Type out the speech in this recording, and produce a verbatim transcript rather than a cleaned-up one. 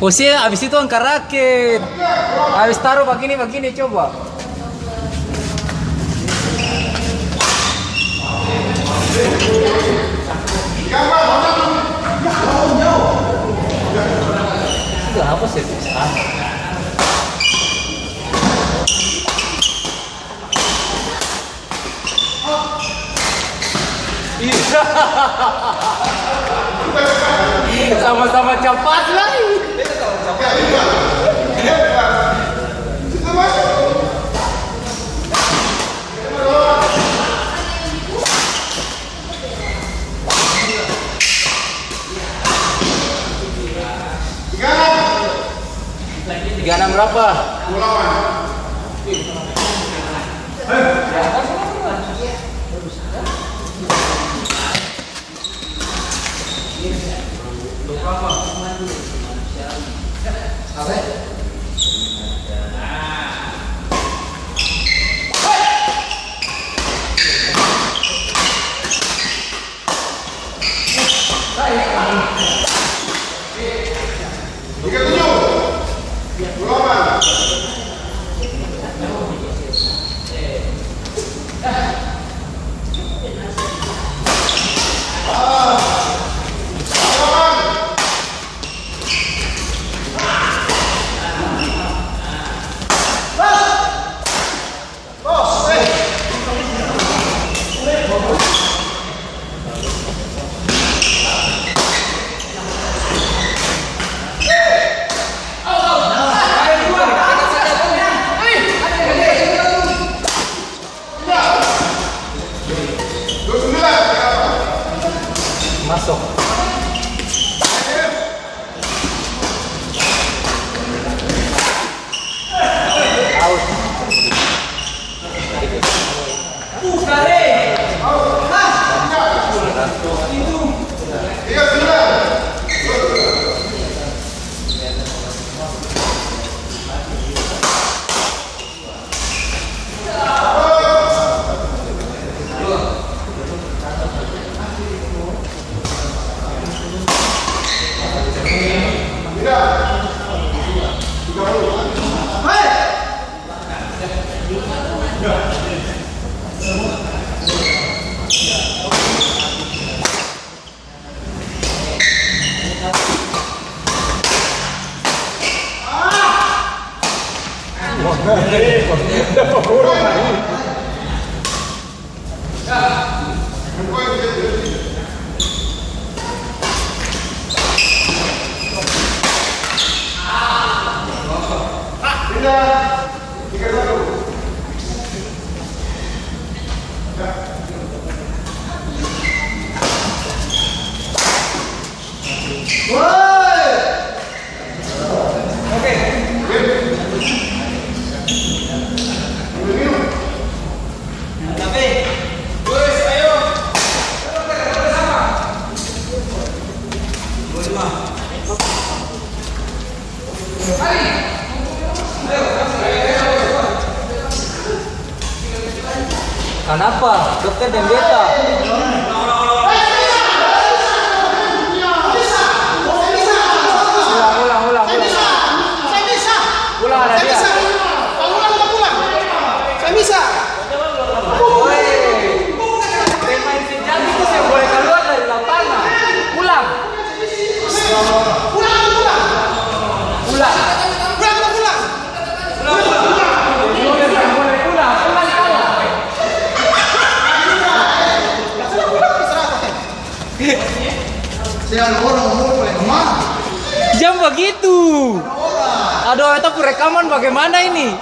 Posisi abis itu angka raket. Abis taru bagini, bagini coba. Sudah apa sih? Iya. Sama-sama capat lai. Tiga enam berapa? Masuk. Out. Kanapa dokter deng beta? Ulang, ulang, ulang, ulang. Ulang, ada dia. Woi, pemain sejati itu seng boleh kaluar dari lapangan. Ulang. Ulang. Jang bagitu. Aduh, beta pung rekaman bagaimana ini?